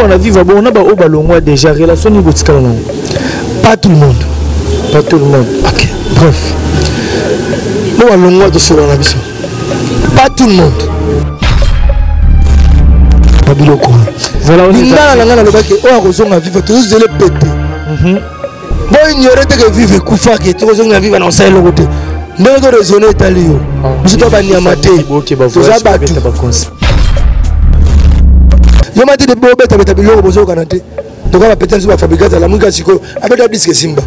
Tozonga na viva bongo na baoyo balongwa déjà, relation nini botikala nango? Pas tout le monde. Pas tout le monde. Ok, bref, bo balongwa, tosolola na biso. Pas tout le monde. Babiloko voilà. Lingala na ngai nalobaki oyo akozonga viva, tozozela pete. Bo ignore te ke vive ekufaki, tokozonga viva na kosala eloko te. Ndenge to raisonne etali yo. Biso to banyama te, toza bato. Yo mati de bobetabeta biloko bozokana te. Toka bapeta biso bafabrikate alamuki sikoyo, abeta diske esimba.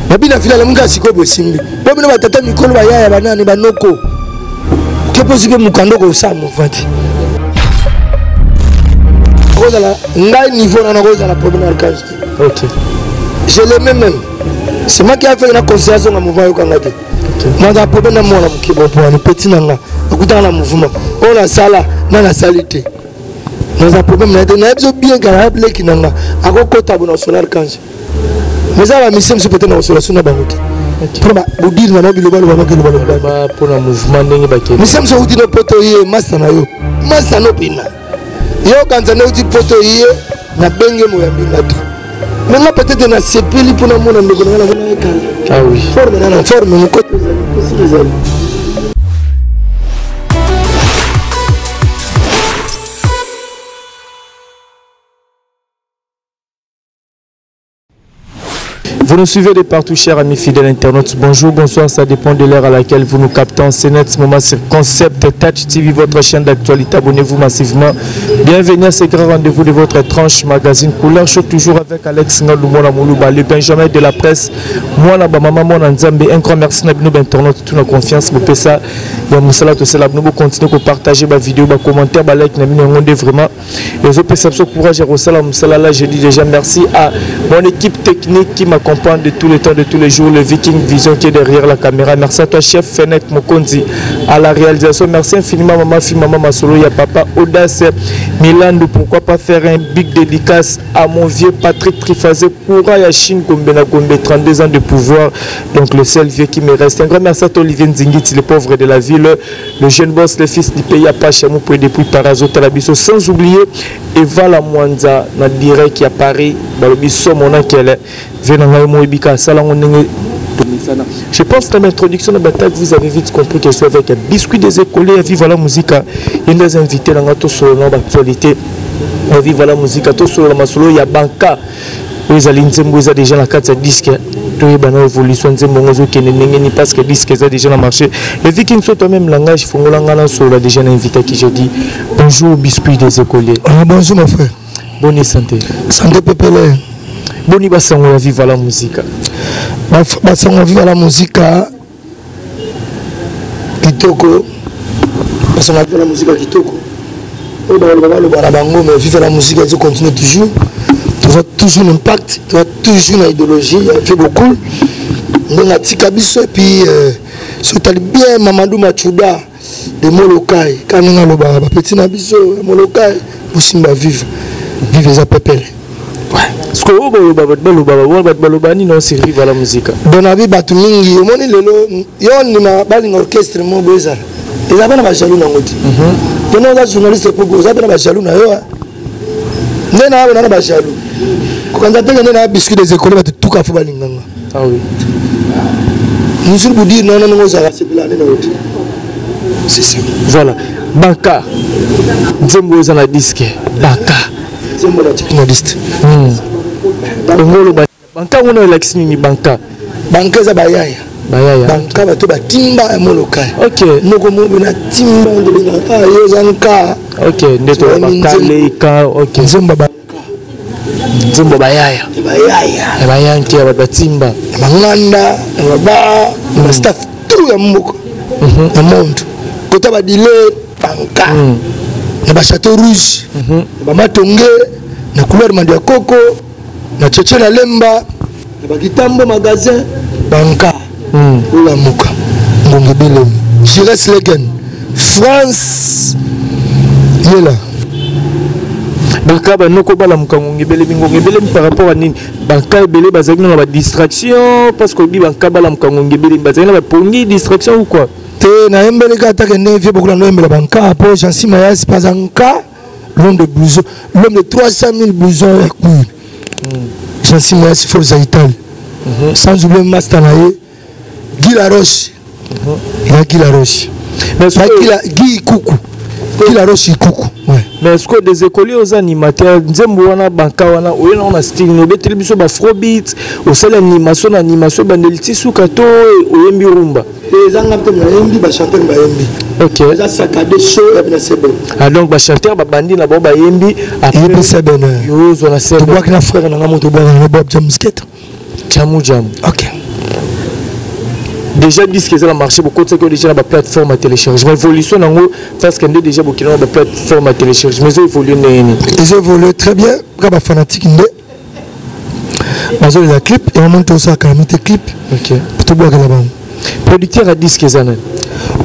Babina fila alamuki sikoyo bo esimbi. Po bino batata mikolo, bayaya, banani, banoko, ke mposi mpe mokanda okosala movati kozala ngai niveau nana kozala problème arcage te. Ok. Je l'aimais même, c'est moi qui a fait na conseil azonga mouvement. Ayokanga te. Naza problème na mwana moke bopoani petit na nga akutaka na mouvement oyo nasala na nasali te. Naza problème na ye te, nayebi so bien kala leki na nga akokota bo na kosola archange, mais eza bamisie mosusu peut-être na kosola so na bango te mpona bodire na bango bilobaloba bakelobaloba. Mpona mouvement ndenge bakende. Misie mosusu auti no poto, ye masa na yo, masa no mpena yo kanza nde auti poto, ye nabenge moyambi nga te. Mais nga peut-être nasepeli mpona mona ndeko na nga, namona ye kala. Ah oui. Forme nana forme mokoto ezali esili ezali. Vous nous suivez de partout, chers amis fidèles internautes. Bonjour, bonsoir, ça dépend de l'heure à laquelle vous nous captez. En ce net moment sur Concept Touch TV, votre chaîne d'actualité. Abonnez-vous massivement. Bienvenue à ce grand rendez-vous de votre tranche magazine Couleur Chaud, toujours avec Alex Ngalumona Moulouba, le Benjamin de la presse. Moi, là, maman, moi, Nzambe. Un grand merci à nos internautes, toute la confiance. Bopesa, ya mosala tosala, bino continuer ko partager ba vidéo, ba commentaire, ba like na bino yango vraiment ezopesa biso courage ya kosala mosala. Là, je dis déjà merci à mon équipe technique qui m'accompagne de tous les temps, de tous les jours, le Viking Vision qui est derrière la caméra. Merci à toi, chef Fenek Mokonzi, à la réalisation. Merci infiniment, maman fi maman Masolo ya papa Audace Milando. Pourquoi pas faire un big dédicace à mon vieux Patrick Trifazé Koura ya Chine Gombe na Gombe, 32 ans de pouvoir, donc le seul vieux qui me reste. Un grand merci à toi, Olivier Nzingiti, le pauvre de la ville, le jeune boss, le fils du pays Apache Moupoué depuis Parazo Talabiso, sans oublier Eva La Mwanza na direct ya Paris, balobi somo na kele ve na ngai moyebika asalango ndenge tomesana. Je pense que dans l'introduction de bataille, vous avez vite compris que je suis avec un biscuit des écoliers à Viva la Musica. Il y a des invités dans la actualité ya Viva la Musica. Tosolola masolo ya banka oyo ezali nzembo eza déjà na kati ya disque. Toyeba na évolution nzembo yango ezokende ndenge nini, parce que disque eza déjà na marché. Le Viking so toi-même langage fongola nga na solola déjà na invité qui je dis bonjour, biscuit des écoliers. Ah, bonjour mon frère. Bonne santé? Santé pepele. Boni basango ya Viva la Musica? Basango ya Viva la Musica kitoko, basango ya Viva la Musica kitoko. Oyo baloba baloba na bango, mais Viva la Musica ezo continue toujours. Toza toujours na impact, toza toujours na idéologie ya vie beaucoup ndenge atika biso. Et puis soki otali bien Mamadou Machuda de Molokai, ka ndenge alobaka bapeti na biso ya Molokai, bosimba vive, vive eza pepele. Parce que oyo baloba, bato baloba, bato baloba nini on sur Viva la Musica? Don abi bato mingi omoni lelo yo ndima balinga orchestre mo boye ezala, eza mpe na bajaloux nango te. Tona oza journaliste po oza mpe na bajaloux na yo nde na bona na bajaloux kokanza teke nde na biscuit des écoles bato tuka fo balinganga. Ah oui. Mosusu budire nana ndenge ozalaka sepela nde na yo te, c'est ça. Voilà, banka nzembo eza na disque banka. Nzembo na tiki na liste. Ongo oloba banka ngo elakisi nini, banka? Banka eza bayaya. Bayaya. Banka bato batimba ya Molokai. Ok. Moko mobi na timba ndobengaka yo eza nka. Ok, nde to bakaleka, ok. Nzembo banka. Nzembo bayaya. Bayaya. Ya bayanki, ya bato batimba. Ya banganda, ya baba ya bastaff tout ya mboka ya monde kota badile banka na bachateau rouge, na bamatonge, na couleur mando ya koko, na cheche, na lemba, na bakitambo magasin banka. Olamuka ngongo ebelemi Gires Legen France yela. Banka banoko balamuka, ngongo ebelemi, ngongo ebelemi par rapport à nini? Banka ebele bazalaki na badistraction, parce que oyebi banka balamuka, ngongo ebelemi, bazalaki na bapongi, distraction ou quoi? Te, nayembeleka atake ndenge vie bokola noyembela banka po Jansi Mayasi mpe aza nka. L'homme de blouson, l'homme de 300 000 blousons ya cuir. Jansi Mayasi Forza Italie. Sans oublier master na ye Guy Laroche. Ya Guy Laroche. Mais Ya Guy Ikuku. Guy Laroche Ikuku. Ouais. Mais est-ce que des écoliers aux animateurs nzembo wana banka wana oye na na style no beteli biso ba afrobeat osali animation na animation bandeli ti suka to oyembi rumba? Eza nga mpe nayembi, bachanteur bayembi. Eza sakade show ya bina seben. Ah, donc bachanteur babandi na bango bayembi. Yebi seben. Yo ozwa na seben. Tobwaki na frère na nga moto obwaka na Bob James Keto. Jamu jamu. Ok. Déjà disque eza na marché, bokotisaki déjà na baplateforme ya téléchargement. Évolution nango, parce que nde déjà bokenda na baplateforme ya téléchargement, ezo évolue ndenge nini? Ezo évolue très bien kaka bafanatique nde bazolela clip yango moni tosalaka na mite clip. Tobwakela bango. Producteur ya disque eza nani?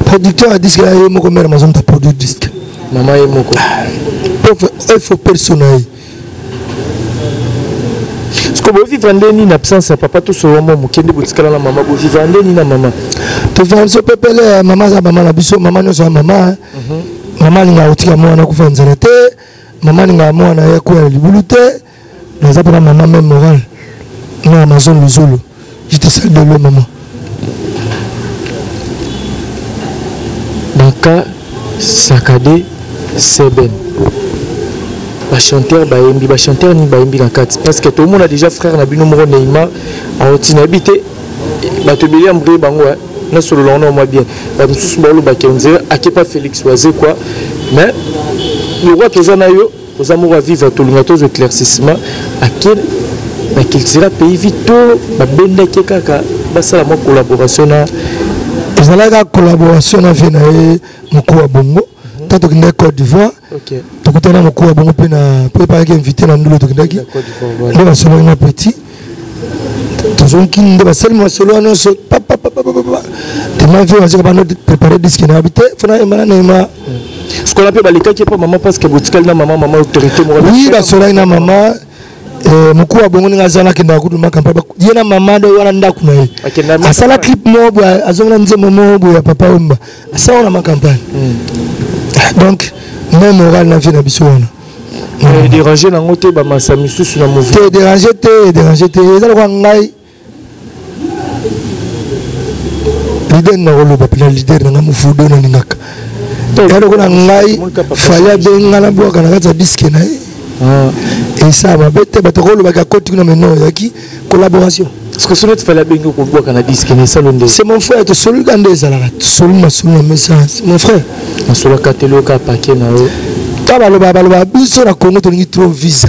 Producteur ya disque ya ye moko mare mazonta produit disque. Mama ye moko. Efo perso na ye. Parce que bovivre nde nini absence ya papa? Tosolola mwa moke nde botikala na mama, bovivre nde nini na mama? Tovivre biso pepele. Mama aza mama na biso, mama nyonso ya mama. Mama alingaka kotika mwana kufa nzala te, mama alingaka mwana ye kwela libulu te. Naza mpena mama même moral na Amazon Luzolo. Je te salue de loin, maman. Banka Sakade Seben, bachanteur bayembi, bachanteur nini bayembi na kati? Parce que tomona déjà frère na bino moko Neymar aoti, nayebi te, bato ebele ya mbrie bango nasolola wana mwa bien. Bato mosusu balobaki ondire akepa Félix Wazekwa, mais lokwa toza na yo, oza moko avivre, tolinga tozwa éclaircissement. Ake na Cultura Pays Vie to babendaki kaka basala mwa collaboration na? Ezalaka collaboration na vie na ye mokuwa bongo. Ntango tokendaki Côte d'Ivoire, tokutana mokuwa bongo mpe na mpe epalaki invité na ndulu. Tokendaki nde basolaki na petit, tozongi nde basali masolo wana nyonso papapapapa. Tema vie bazika bano préparé disque na bi te, fona yemba na Neymar. Sikola mpe balekaki mpo mama, parce que botikali na mama, mama autorité moko. Oui, basolaki na mama mokuwa bongo ndenge aza nakendaka kutu makampa ye na mama do wana ndako na ye. Asala clip moko boye, azongi na nzembo moko boye ya Papa Wemba, asala wana macampagne. Donc même moral na vie na biso wana. Déranger nango te bamasa misusu na mouvement? Te, déranger te, déranger te. Eza lokola ngai leader na koloba mpena leader na ngai mofudo nalingaka ya lokola ngai Fally abenga na bwaka na kati ya disque na ye, esala mabe te. Bato kolobaka akoti kuna, maintenant ezalaki collaboration. Parce que soki Fally abengi okobwaka na disque na esalo nde? C'est mon frère, tosololi nde ezalaka, tosoli masolo na mesa, c'est mon frère. Masolaka te, loka pake na yo. Ta baloba baloba biso na Congo tolingi trop visa.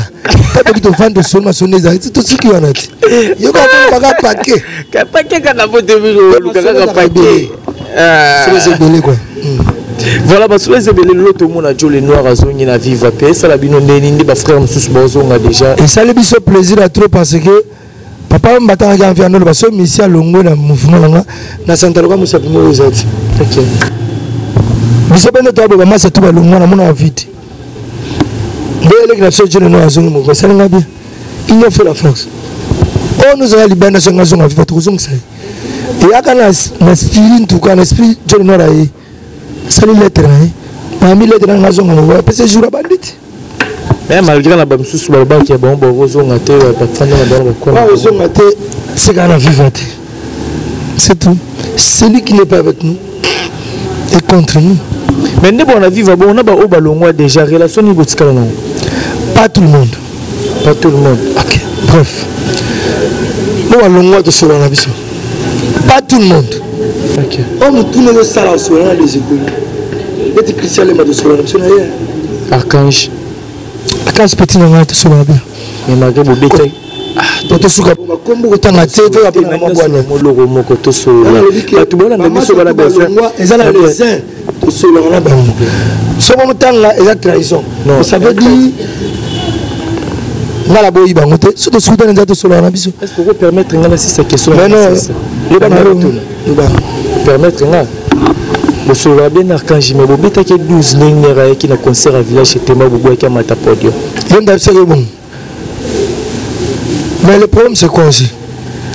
Ta toki tovandi tosoli masolo nde ezalaki, tosuki wana te. Yoka baka pake. Pake kaka po te, oluka kaka pake. Solo eza ebele quoi. Voilà, basolo eza ebele. Lelo tomona Jo le Noir azongi na Viva mpe esala bino ndeni nde bafrère mosusu bazonga déjà? Esali biso plaisir ya trop, parce que papa mbatangaki envie andolo baso misi alongwe na mouvement nanga na santaloka mosapi moko eza ti. Biso mpe nde toyaboye bamasa tu balongwa na mona ya vide nde eleki na biso. Jo le Noir azongi mouvement, esalinga bien. Union fait la force. Oyo nozala libanda, songa azonga Viva, tokozongisa ye. Eyaka na esprit, ntuka na esprit. Jo le Noir aye asali lettre na ye, parmi lettre nanga azonga mouvement, apesa jour abandi te. Mais malgré na bamisusu balobaki ya bango bakozonga te, bafanda na bango bakona. Ozonga te, sekaka na Viva te, c'est tout. Celui qui n'est pas avec nous est contre nous. Mais nde bona Viva bongo na baoyo balongwa déjà, relation nini botikala nango? Pas tout le monde. Pas tout le monde. Ok, bref, bo balongwa tosolola na biso, pas tout le monde. Oyo motuna ezosala osolola na des écoles neti Christian Lemba, tosolola na biso na ye. Archange. Archange petit na ngai, tosolola bien. Mais malgré bobeta. Tosuka bakombo kotanga te. Moloko moko tosolola, bato bolanda biso bana. Eza na les uns tosololaka na bango, soko motanga eza trahison. Ça veut dire nga na boyi bango te. So tosukutana nza tosololaka na biso. Est ce que permettre nga na sisa question? Mais non, loba na yo. Permettre nga, bosolola bien Archange, mais bobetaki 12 ndenge ayaki na concert ya village etema, bobwaki amata podium. Ye ndabisaki bongo. Mais le problème, c'est quoi aussi?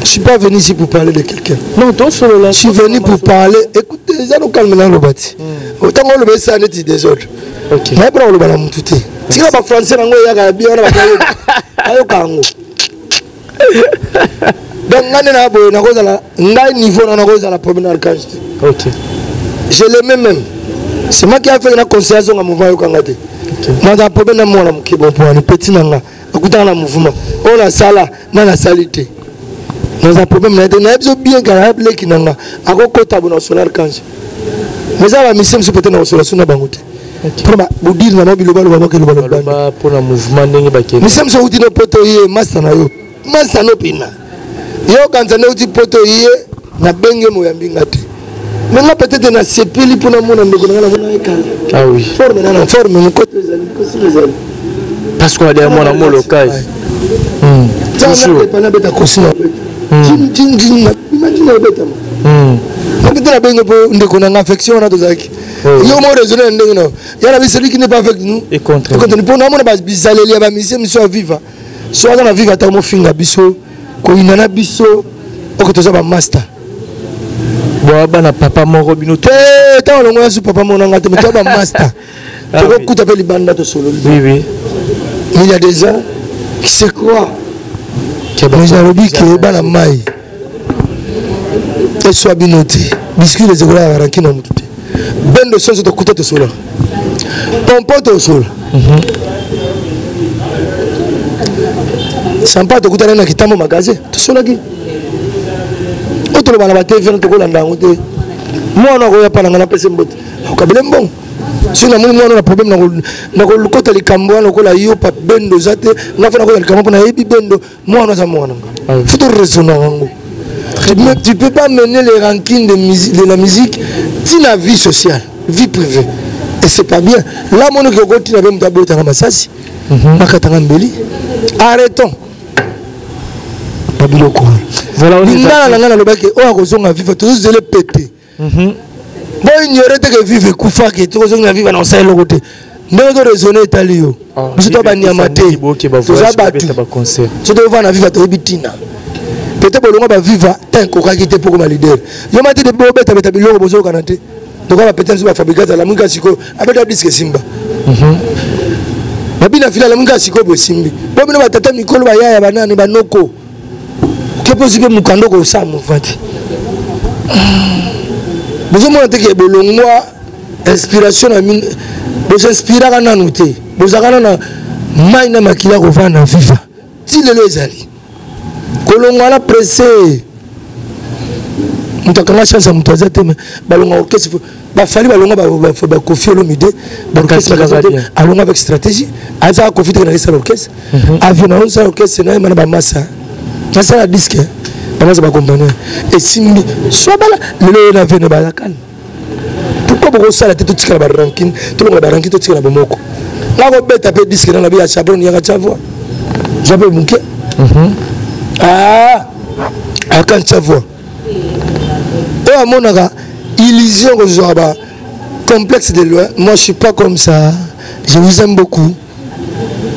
Je suis pas venu ici pour parler de quelqu'un. Non, toi solo là. Je suis venu pour parler. Écoutez, ça nous calme dans le bâti. Autant on le met ça net désordre. Ok. Mais pour le bala mututé. Tika ba français nango eyaka ya bien wana bato bayoka yango. Donc ngai nde na boye nakozala ngai niveau na nakozala problème na archange te. Ok. Je l'aimais même. C'est moi qui a fait na conseil azonga mouvement ayokanga te. Naza problème na mwana moke bon mpo wana petit na nga akutaka na mouvement oyo nasala na nasali te. Naza problème na ye te, nayebi biso bien kala leki na nga akokota bo na kosola archange. Mais eza ba mission mosusu peut-être na kosola so na bango te. Mpona bodire na bango bilobaloba bakeloba loba mpona mouvement ndenge bakende. Mission mosusu outi no poto ye masa na yo masa no mpena yo kanisa nde outi poto ye nabenge moyambi nga te. Mais nga peut-être nasepeli mpona mona ndeko na nga namona ye kala. Ah oui. Forme nana forme mokoto ezali kosila ezali. Parce qu'on a des mwana molokai. Toujours. Nabeta kosila imagine nabetama nabeta nabenge mpo ndeko na nga affection wana tozalaki. Yo mo raisonne na ndenge na ya na biso, celui qui n'est pas avec nous et contre contre. Mpo namona bizaleli ya bamusicien miso ya viva so aza na viva ata mofinga biso koyina na biso oke toza bamaster. Boa bana papa moko bino te. Ntango longo ya su papa moko nanga te, mais toza bamaster. Tokokuta mpe libanda tosololi. Oui oui. Mais il y a des gens qui se croient. Mais nalobi ke bana mai eswa bino te, biscuit les ekola ya ranki na motu te. Bendo soso tokuta tosola pompo tosola sampa tokutana na kitambo magasin tosolaki oyo toloba na batv na tokolanda yango te. Mwana akoya pa na ngai napesi mbote nakokabele mbongo. Soki namoni mwana na problème nakokota likambo wana lokola yo pa bendo eza te nga fo nakota likambo mpo nayebi bendo mwana aza mwana nga. Faut toraisonner yango. Tu peux pas mener les rancunes de la musique ti na vie sociale, vie privée, et c'est pas bien. Là monoki okotina mpe moto abotanga masasi bakatanga mbeli. Arrêtons babiloko wana. Lingala na ngai nalobaki oyo akozonga vive tozozela pete boignore te ke vive ekufaki tokozonga vive na kosala eloko te. Ndenge toraisonne etali yo. Biso to banyama te, toza bato. So tovanda na viva toyebi ntina peut-être bolonga baviva te ekokaki te mpo koma leader yo ma te. Depuis bobetabeta biloko bozokana te toka bapeta biso bafabrikat alamuki sikoyo abeta disque esimba babina fila alamuki sikoyo bo esimbi po bino batata mikolo bayaya banani banoko ke mpo ozwi mpe mokanda okosala mouvement te. Bozomona te ke bolongwa inspiration na mino bosinspiraka nanu te, bozalaka nano mai na makila kovanda na viva ti lelo ezali kolongwa na presse. Moto akanga chance ya moto aza te, mais balonga orchestre bafali balonga bakofi Olomide baorchestre alonga avec stratégie. Azaka kofi te nakesala orchestre avion na osala orchestre na ye mana bamasa nasala disque bamasa bakompagnie esimbi so bala lelo oyo na vene bazakani. Pourquoi bokosala te totikala barancune, tolongola barancune, totikala bomoko? Nga kobeta mpe disque nanga bi ya chabron yaka tia voix zwa mpe moke akan tia voix oyo amonaka illusion kozwaka ba complexe de loin. Moi, je suis pas comme ça, je vous aime beaucoup.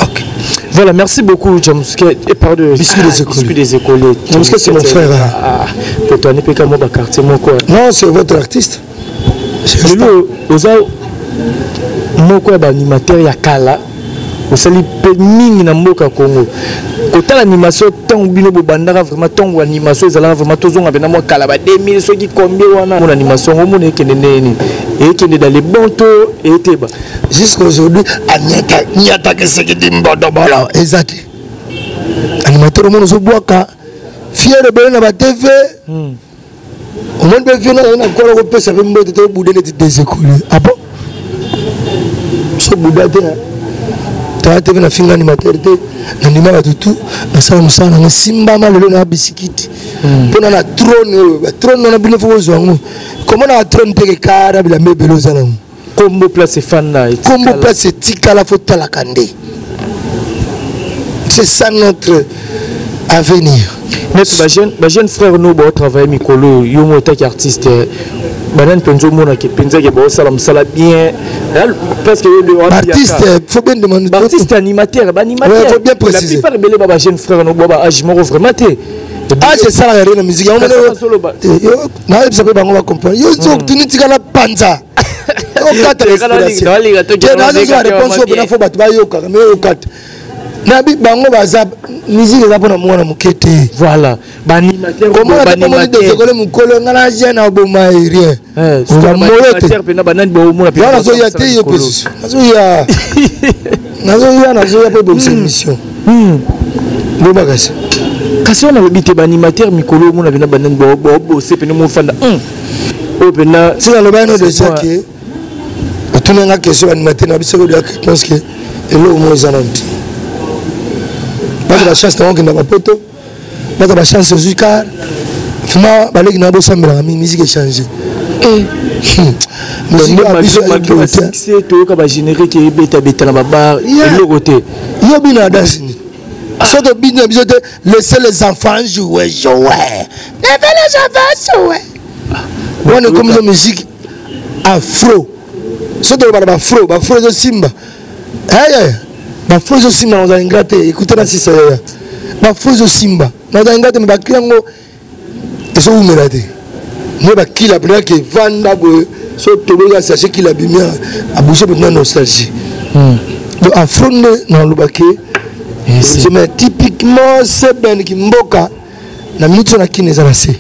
Ok. Voilà, merci beaucoup, Jamouske. Et pardon, Biscuit des écoliers. Biscuit des écoliers. Jamouske, c'est mon frère. Ah, pour toi, n'est pas quartier, moi, quoi. Non, c'est votre artiste. Lelo, oza moko ya baanimateur ya kala osali mpe mingi na mboka Congo. Kotala animation ntango bino bobandaka vraiment, ntango animation ezalaka vraiment, tozonga mpena mwa kala ba 2000 soki combien wana, mona animation yango omona ekende ndenge nini, ekende dans le bon to eteba? Jusqu'aujourd'hui anyata nyataka esekedi mbodobolo eza te. Animateur omona ozobwaka fiere ebele na batv, omoni mpe vie na na kola kopesa mpe mbote te obude neti des écoliers. Ah bon, so buda te toya te mpe nafinga animateur te, nandima bato tu nasala mosala nanga simbama. Lelo na bisikiti mpona na trône oyo batrône wana bino fo kozwa yango komona batrône teke kara bilamba ebele oza nango. Kombo place efanda. Kombo place etikala fo talaka nde c'est ça notre avenir. Neti bajeune frère no baotravaille mikolo yo mo otaki artiste banani mpenza omonaki mpenza ke baosala mosala bien parce que artiste faut bien demander. Artiste animateur, baanimateur. Faut bien préciser. La plupart ebele ba bajeune frère no bo ba âge moko vraiment te. Age esalaka rien na musique yango. Nayebisa mpe bango bacomprendre yo tuni, tika na panza okata respiration, nazozwa réponse oyo mpena fo bato bayokaka me okata nabi bango baza. Musique eza mpona mwana moke te. Voilà, baanimateur. Komona te pomoni dezekole mokolo nga na jeune aboma rien moyo te. Nazoya te, yo mpe susu nazoya, nazoya, nazoya mpe ebongisa émission loba kasi. Kasi wana alobi te, baanimateur mikolo omona mpena banani baobose pene mofanda oyo mpena. Si naloba no déjà ke otunanga question animateur na biso kodoya, pense que eloko moko eza nanu te. Baza bachance nango okenda bapoto, baza bachance ozwi car vraiment baleki na bosambelaka mingi. Musique échange. Succès toyoka bagénérique ebetabeta na babar, eloko te. Yo bino ya danse nini? So tobini na biso te. Laissez les enfants jouer, jouer, laissez les enfants jouer. Wana ekomi zo musique afro. So toloba na bafro, bafro ezosimba eye, bafro ezosimba. Nazala ingrat te, ekute na sisa yaya, bafro ezosimba, nazala ingrat te. Me bakli yango ezowumela te. Nde bakila mpena ke vanda boye, so toboyi asache kila bimi abouche mpena nostalgie. Donc afro nde naloba ke, mais typiquement seben kimboka na minute oyo na kini eza na se.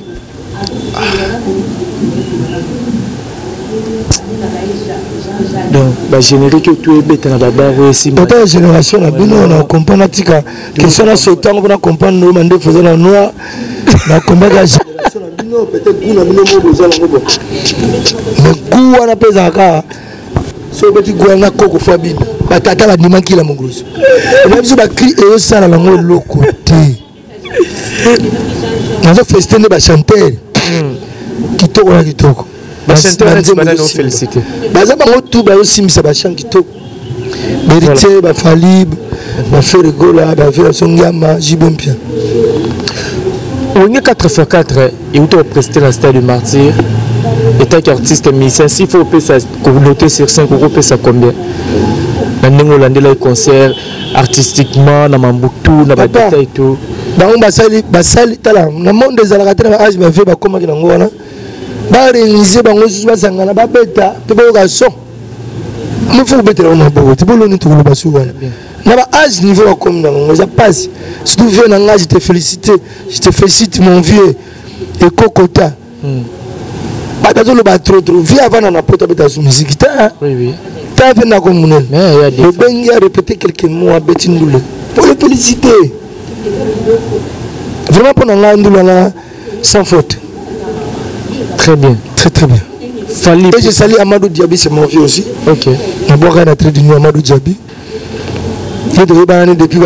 Donc bagénérique oyo to ebeta na babar oyo esimba. Tata ya génération na bino na comprendre, natika question na sotango mpona comprendre oyo mandefu eza na noir na comprendre ya génération na bino. Peut-être goût na bino mo boza nango bo, mais goût wana mpe ezalaka so obeti goût wana koko fo bino batata bandimaki la mokoloso na biso bacri eyosala nango eloko te. Nazo félicité nde bachanteur kitoko na kitoko. Baza bango tu bazosimbisa bachant kitoko, Héritier, bafali, baFerre Gola, bafere Songiama, JB Mpia. Wenge 4x4 euti koprester na Stade de Martyr. Etaki artiste musicien, s'il faut opesa note sur 5, okopesa combien na ndenge olandelaki concert artistiquement na mambutu na badetail tout? Bango basali, basali. Tala, na monde ezalaka te na baage bavie bakomaki nango wana, baréunise bango susu, basangana, babeta mpe bayoka son mofo kobetela ngo maboko te. Boloni tokoloba su wana na baage niveau bakomi na bango eza pasi. Surtout vieux na ngai, je te félicite, je te félicite mon vieux ekokota. Bato azoloba trop trop, vieux avanda na poto, abeta su musique te. Ta ve nako monene obengi a répété quelques mots, abeti ndule pour le féliciter vraiment. Mpo na ngai ndule wana sans faute. Très bien. Très très bien. Fally. Et je salue Amadou Diaby, c'est mon vieux aussi. Nabwaka na trait d'union Amadou Diaby, ye toyebana depuis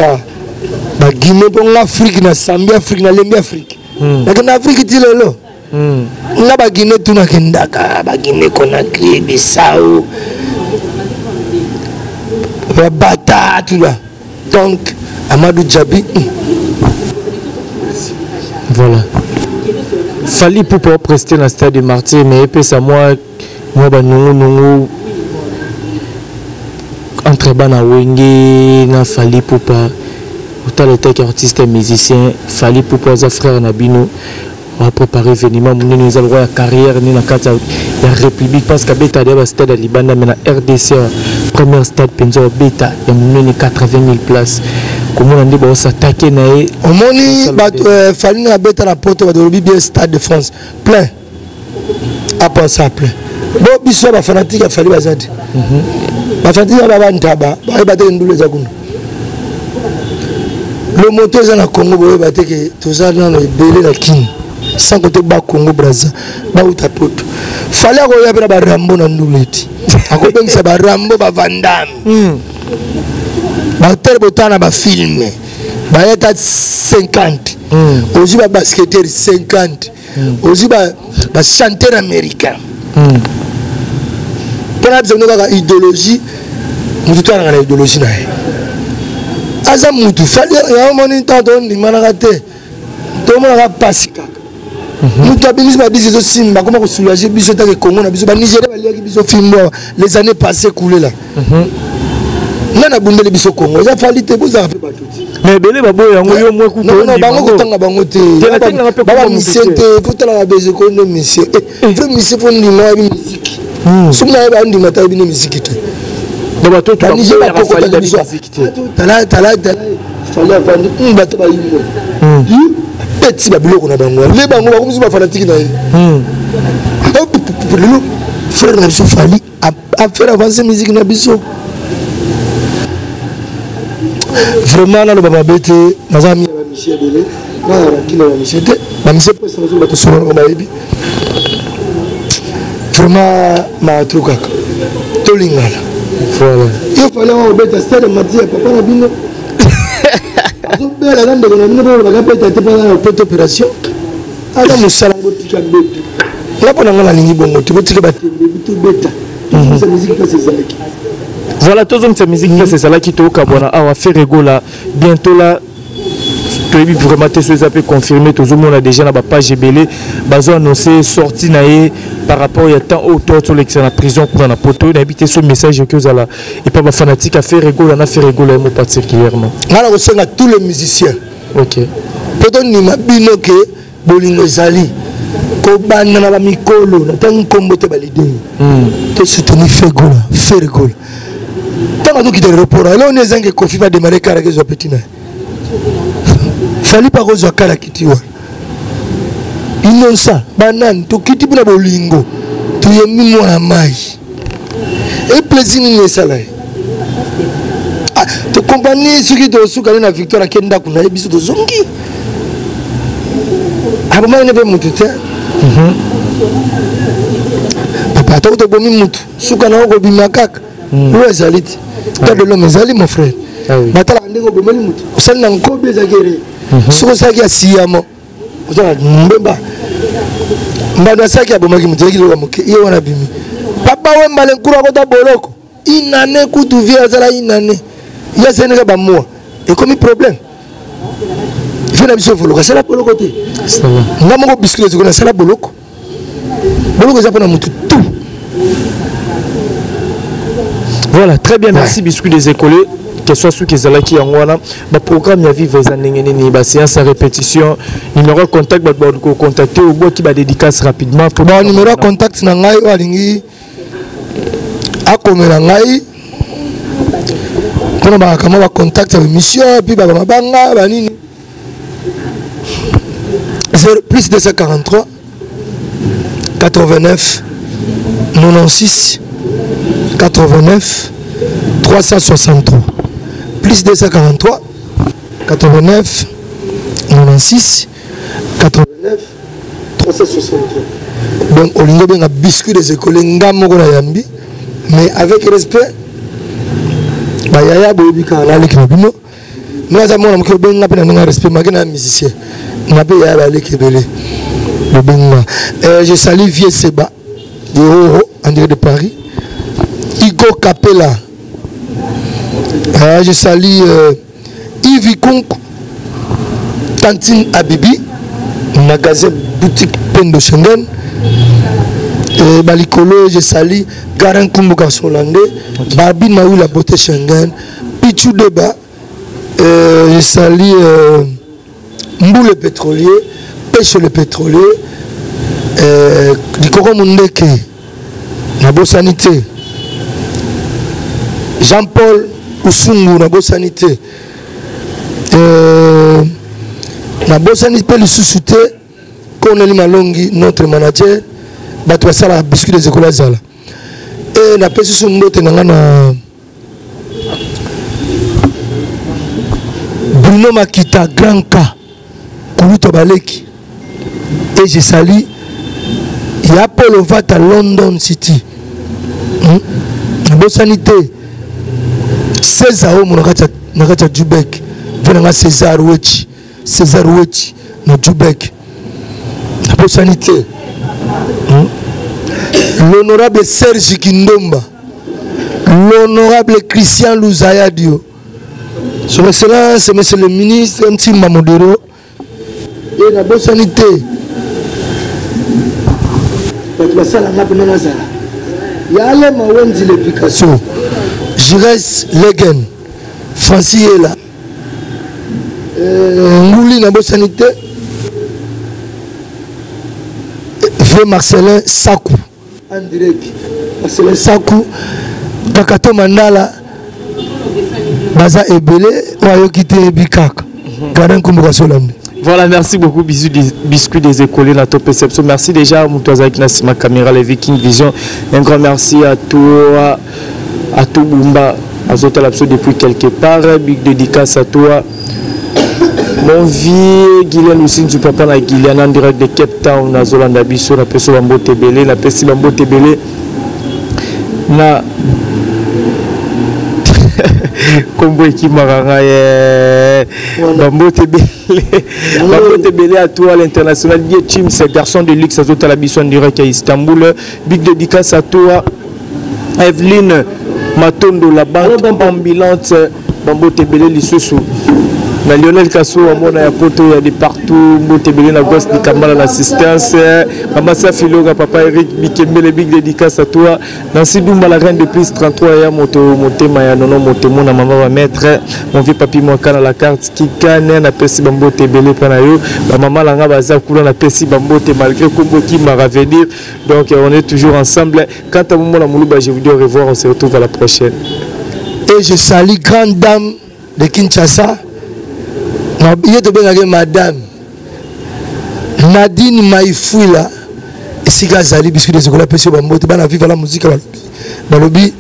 baguinée mpo nga Afrique na sambi Afrique nalembi Afrique, nakende Afrique ti lelo. Nga baguinée tu nakendaka, baguinée Conakry, Bissau, babata tout là. Donc Amadou Diaby. Voilà, Fally Ipupa prester na Stade de Martyr, mais epesa mwa mwa banungunungu entre bana Wenge na Fally Ipupa. Otala etaki artiste musicien, Fally Ipupa aza frère na bino, bapréparé événement monene eza lokwa ya carrière nde na kati ya république, parce que abeta deya bastade ya libanda, mais na RDC première stade mpenza obeta ya monene, 80 000 places, komona nde baosatake na ye. Omoni bato Fally na abeta na poto, bato olobi bien Stade de France plein, aposa plein. Bo biso bafanatique ya Fally baza te, bafanatique ya babantaba bayeba te ndulu eza kuna, le moto eza na Congo. Boyeba te ke toza nano ebele na Kini, sans kote Bakongo Braza bauta poto. Fally akoya mpe na barambo na ndulu eti akobengisa barambo, bavandame, batele botala na bafilme bayata 50, ozwi babasketteur 50, ozwi bachanteur américain. Mpona biso bino kaka idéologie, motu to alanga na idéologie na ye aza mutu. Fally yango moni ntango tondimanaka te, tomonaka pasi kaka. Moto abimisi babisi ezosimba, akoma kosoulage biso take Congo na biso. Banigéria baliaki biso fimbo awa les années passées, kulela. Nga nabundeli biso Kongo, eza Fally te, bozala mpe bato ti. Mais ebele baboya yango, yo mwe kutu. Non, non, bango kotanga bango te. Baba musicien te, faut talaka bezeko nde musicien. Vrai musicien faut ndima yebi musique. Soki nayeba andima ta yebi nde musique te. Bato bakokotaka biso. Tala tala tala, Fally avandi, bato bayimwe. Beti babiloko na bango. Le bango bakomisi ba fanatique na ye. Lelo frère na biso Fally a faire avancer musique na biso. Vraiment naloba mabe te, naza mi ya bamisie ebele, nazala kila bamisie te, bamisie mpesa nazo bato solonaka bayebi. Vraiment maatro kaka tolingana. Voilà. Yo Fally yango obeta stade mati ya papa na bino azobela na ndeko na bino mpo baka beta te mpona na pete opération aza mosala, botika beto. Nga mpo na nga nalingi bongo te, botika batembe tobeta tozongisa musique place ezalaki. Voilà, tozongisa musique place ezalaki. Tokabwana awa. Ferre Gola bientôt là, toyebi vraiment te so eza mpe confirmé. Tozomona déjà na bapage ebele bazo annonce sortie na ye par rapport ya temps oyo to tolekisa na prison kuna na poto. Nayebi te so message oki ozala epa bafanatique ya Ferre Gola na Ferre Gola ye mo particulièrement. Nga na kosenga tous les musiciens mpo tondima bino ke bolingo ezali kobanda na bamikolo, natangi nkombo te, baleader, tosoutenir Ferre Gola. Ferre Gola ntango azokita aéroport, eloko nini ezangi? Kofi badémarre kara kezwa peti na ye, Fally mpe akozwa kara kiti wana. Innocent banani tokiti mpona bolingo, toyembi mwana mai e plaisir nini esala ye? Tokompani soki tosukani na victoire, ake ndako na ye, biso tozongi. Abomaki ne mpe mutu te, papa. Atako tobomi mutu, suka nango kobima kaka. Oyo ezali te ta de l'homme ezali, mon frère. Batalaka ndenge obomeli mutu, osali na nkobi, ezalaki ere. Soki osalaki ya siyamo, ozala mbemba mbando asalaki, abomaki mutu, ezalaki loka moke ye wana abimi. Papa Wembale nkuru akota boloko inane kutu vie azala inane, ye asalaki bamwa, ekomi problème. Vie na biso evoluka, asala boloko te. Nga moko biscuit ezoko nasala boloko. Boloko eza mpona motu tout. Voilà, très bien, merci Biscuit des écoliers. Question soki ezalaki yango wana, baprogramme ya Viva eza ndenge nini, baséance ya répétition, numéro ya contact, bato bakocontacte, obwaki badédicace rapidement. Bon, numéro ya contact na ngai, oyo alingi akomela ngai mpona bakama bacontact ya émission et puis bamabanga banini, plus 243 89 96 89 363, plus 243 89 96 89 363. Donc olingi obenga Biscuit des écoles, nga moko na yambi, mais avec respect. Bayaya boyebi kaka naleki na bino, nga aza mwana moke, obenga mpe na ndenge ya respect make na musicien nga mpe yaya baleki ebele, bobenga. Je salue Vieux Seba de Roro en direct de Paris, Igo Capella. Je salue Yves Kunk, Tantine Abibi, magasin boutique Pendo Schengen. Et Balikolo, je salue Garin Kumbu garçon hollandais, Barbie Naoui la beauté Schengen, Pichou Deba, je salue Mbou le pétrolier, Pêche le pétrolier, Dikoko Mundeke, nabosani te Jean-Paul Usungu, nabosani te, nabosani mpe lisusu te Corneli Malongi, notre manager. Bato basalaka Biscuit des écoles azala e napesi su mbote na nga na Bruno Makita, grand K kuluta baleki. Et je salue ya Paul Ovata, London City. Nabosani te César omo na kati ya Jubek, mpe na nga César Wechi, César Wechi na Jubek. Nabosani te l'honorable Serge Kindomba, l'honorable Christian Luzayadio, son excellence monsieur le ministre Ntimba Modero. E nabosani te bato basalanga mpena nazala yale Mawenzi le Picasso. Jires Legen Francis Yela euh, Nguli nabosani te vieux Marcelin Saku en direct Marcelin Saku Kakato Mandala baza ebele oyo ayoki te yebi kaka Gardin Nkumbu Kasolande. Voilà, merci beaucoup. Bisous, des, biscuits des écoliers, la top perception. Merci déjà, Moutouazaki Nassima Caméra, les Viking Vision. Un grand merci à toi, à tout Bumba, à Zota Lapso depuis quelque part. Big dédicace à toi. Mon vieux Guylaine Lucindu, papa na Guylaine, en direct de Cape Town, na Zolanda Biso, na Peso Bambote Belé, na Pesi Bambote Belé. Na kombo ekimaka ngai eh. Bambote ebele, bambote ebele à toi l'international Die Chims, garçon de luxe, azotala biso en direct ya Istanbul. Big dédicace à toi Evelyne Matondo, la banque ambulante. Bambote ebele lisusu na Lionel Kasso, amona ya poto ya de partout. Mbote ebele na Gos Dikambala l'assistance, Mama Safiloga, papa Eric Bikembele. Big dédicace à toi Nancy Dumba, la reine de plus 33 ya moto motema ya nono moto mona mama ba maître, mon vieux papi Mwakana la carte kikane. Napesi bambote ebele mpa na yo, bamama na nga baza kuna, napesi bambote malgré kombo kimaka venir. Donc on est toujours ensemble. Quant à Momo Moulouba, je vous dis au revoir, on se retrouve à la prochaine. Et je salue grande dame de Kinshasa, ye tobengaki madame Nadine Maifuila esika azali. Biscuit des écoles apesi yo bambote. Bana Viva la Musique balobi, balobi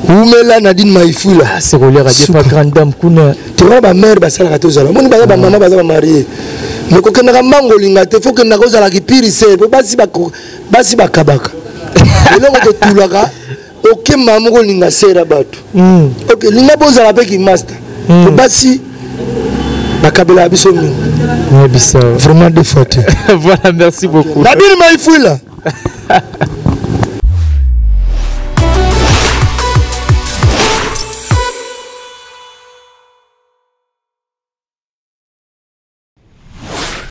wumela Nadine Maifuila. Ah, c'est relire à pas grande dame kuna. Toza bamare basalaka, tozala moni baza bamama, baza bamarie, mais kokendaka mbango olinga te, fo kendaka ozalaka pirise po basi basi bakabaka eloko totulaka. Okemba moko olinga sera bato. Ok, linga bozala mpe kimaster po basi bakabelaka biso mingi. Yebisa. Vraiment deux fois te. Voilà, merci beaucoup. Nadine Maifuila.